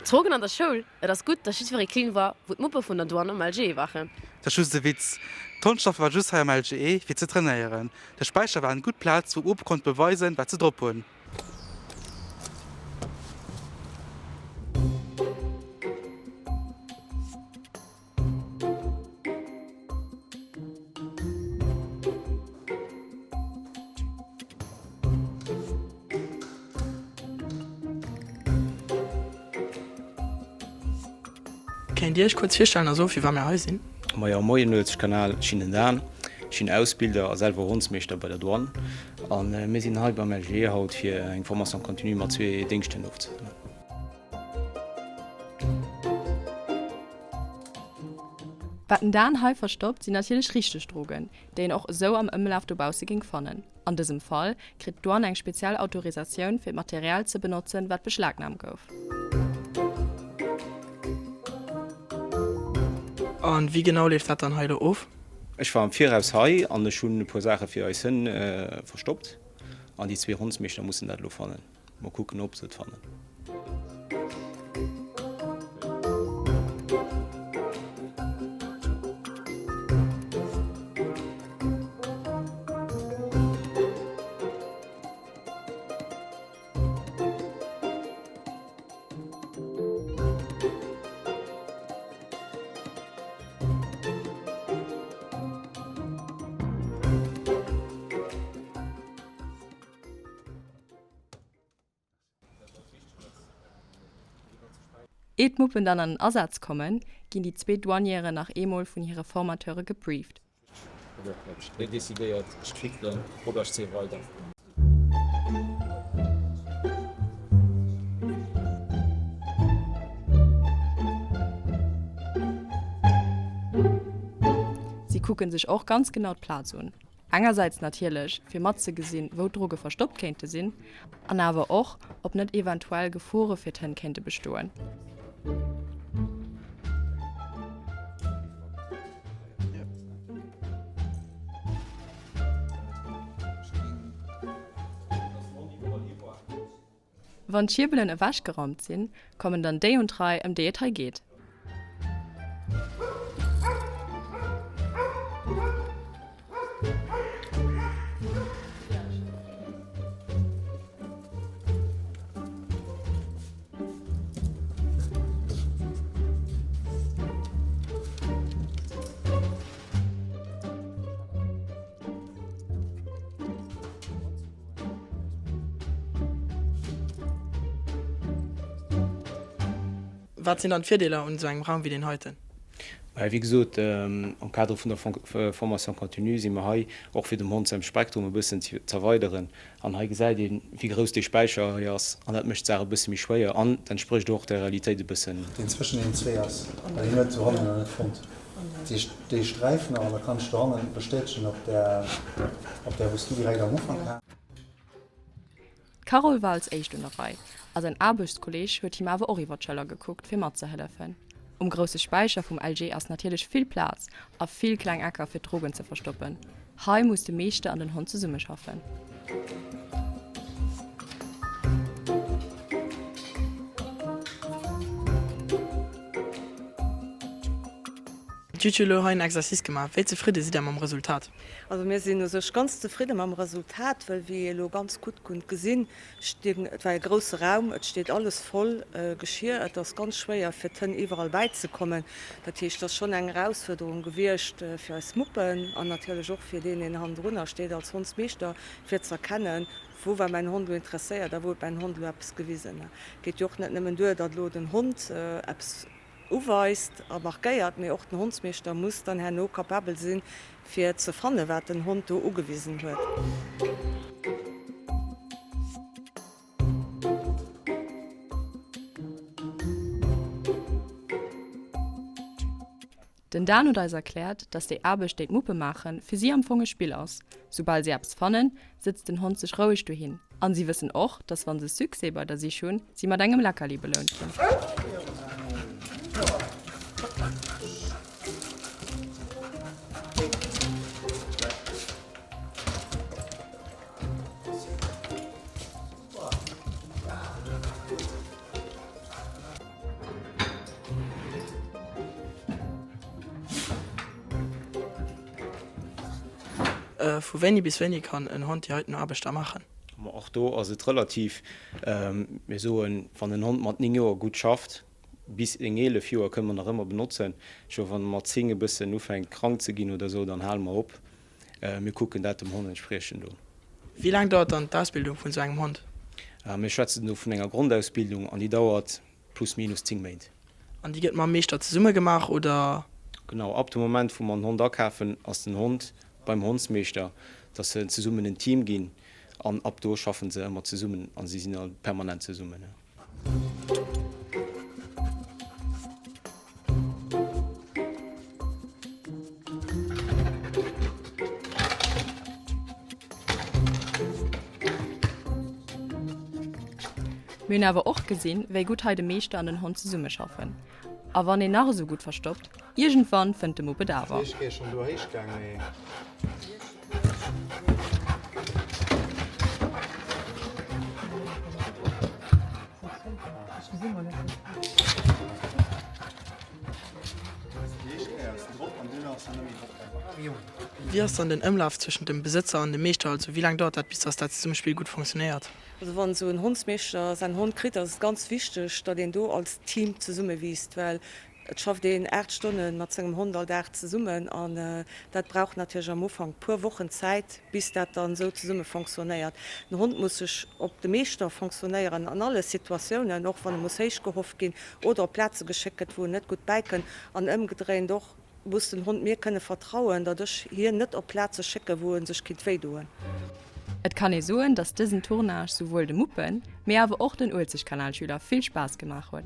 D'Drogen an der Schoul, Et ass gutt, datt jiddweree clean war, wou d'Muppe vun der Douane am LGE waren. Dat ass just e Witz. D'Hondstaffel war just hei am LGE fir ze trainéieren. De Späicher war eng gutt Plaz, wou d'Muppe konnte beweisen, wat se drop hunn. Kéint Dir Iech kuerz virstellen a soen, firwat mir hei sinn? Majo, moien Uelzechtkanal, ech sinn den Dan, ech sinn Ausbilder a selwer Hondsmeeschter bei der Douane a mir sinn hei beim LGE haut fir eng Formation continue mat zwee Déngschthënn ofzehuelen. Wat den Dan hei verstoppt, sinn natierlech richteg Drogen, déi een och esou am Ëmlaf dobausse géing fannen. An dësem Fall kritt d'Douane eng speziell Autorisatioun, fir d'Material ze benotzen, wat beschlagnaamt gouf. A wéi genau leeft dat dann hei elo of? Ech war am Viraus hei an ech hunn e puer Saache fir eis Hënn verstoppt an déi zwee Hondsmeeschter mussen dat elo fannen. Mol kucken op se et fannen. Ier d'Muppen dann an den Asaz kommen, ginn déi zwee Douanieren nach eemol vun hire Formateure gebrieft. Si kucke sech och ganz genau d'Plaz un. Engersäits natierlech, fir matzegesinn, wou d'Droge verstoppt kéinte sinn, an awer och, ob net eventuell Gefore fir d'Hënn kéinte bestoen. Wann d'Schierbelen ewechgeraumt sinn, kommen dann déi un d'Rei, ëm déi et hei geet. Wat sinn dann d'Virdeeler un esou engem Raum wéi deen heiten? Maja, wéi gesot, am Kader vun der Formation continue si mer hei och fir dem Hond säin Spektrum e bëssen z'erweideren. An hei gesäit een, wéi grouss dee Späicher hei ass an dat mécht d'Saach e bësse méi schwéier an et entsprécht och der Realitéit e bëssen. Deen zwëschen deenen zwee ass, well hien huet dohannen nach net fonnt. Dat heescht, déi Sträif nach, an da kann ech dohannen bestätegen op där, op där wou s du direkt am Ufank haas. D'Carole war als éischt un der Rei, a säin Aarbechtskolleeg huet him awer och iwwer d'Schëller gekuckt, fir matzehëllefen. Um grousse Späicher vum LG ass natierlech vill Plaz a vill kleng Ecker fir d'Drogen ze verstoppen. Hei muss de Meeschter an den Hond zesummeschaffen. Dir hutt jo elo hei en Exercice gemaach. Wéi zefridde sidd Der mam Resultat? Also mir sinn u sech ganz zefridde mam Resultat, well wéi ee elo ganz gutt konnt gesinn, stinn, et war e grousse Raum, et steet alles voll Geschir, et ass ganz schwéier fir d'Hënn iwwerall bäizekommen. Dat heescht, et ass schonn eng Erausfuerderung gewiescht fir eis Muppen an natierlech och fir deen, deen hannendrunner steet als Hondsmeeschter, fir ze erkennen, wou war mäin Hond elo interesséiert a wou huet mäin Hond elo eppes gewisen. Et geet jo och net nëmmen duer, datt elo den Hond eppes uweist a markéiert, mee och den Hondsmeeschter muss dann herno capabel sinn, fir ze fannen, wat den Hond do ugewisen huet. Den Dan huet eis erkläert, dass déi Aarbecht, déi d'Muppe maachen, fir si am Fong e Spill ass. Soubal si eppes fannen, sëtzt den Hond sech roueg dohin. An si wëssen och, dass wann se Succès bei der Sich hunn, si mat engem Leckerli belount ginn. Vu wéini bis wéini kann en Hond déi heiten Aarbecht da maachen? Ma och do ass et relativ. Mir soen, wann en Hond mat 9 Joer gutt schafft, bis eng 11 Joer kënne mer nach ëmmer benotzen. Scho wann e mat 10 e bëssen ufänkt krank ze ginn oder esou, dann hale mer op. Mir kucken dat dem Hond entspriechend un. Wéi laang dauert dann d'Ausbildung vun esou engem Hond? Mir schwätzen do vun enger Grondausbildung an déi dauert plus minus 10 Méint. An déi gëtt mam Meeschter zesumme gemaach, oder? Genau, ab dem Moment wou mer en Hond akafen, ass den Hond beim Hondsmeeschter, dass se zesummen en Team ginn an ab do schaffen se ëmmer zesummen a si sinn all permanent zesummen. Mir hunn awer och gesinn, wéi gutt hei de Meeschter an den Hond zesummeschaffen. A wann een nach esou gutt verstoppt, iergendwann fënnt de Mupp et awer. Wéi ass dann den Ëmlaf zwëschent dem Besëtzer an dem Meeschter? Also wéi laang dauert dat, bis dass dat Zesummespill gutt funktionéiert? Also wann esou en Hondsmeeschter säin Hond kritt, ass et ganz wichteg, datt een do als Team zesummewiisst, well et schafft een 8 Stonne mat sengem Hond all Dag zesummen an dat brauch natierlech am Ufank puer Wochen Zäit, bis dat dann esou zesumme fonctionnéiert. Den Hond muss sech op de Meeschter fonctionnéieren an alle Situatiounen, och wann e muss héichgehoff ginn oder op Plaze geschéckt gëtt, wou en net gutt bäikënnt an ëmgedréint och. Muss den Hond mir kënne vertrauen, datt ech hien net op Plaze schécke wou en sech kinnt wéidoen? Et kann ee soen, dass dësen Tournage souwuel de Muppen, mee awer och den Uelzechtkanalschüler vill Spaass gemaach huet.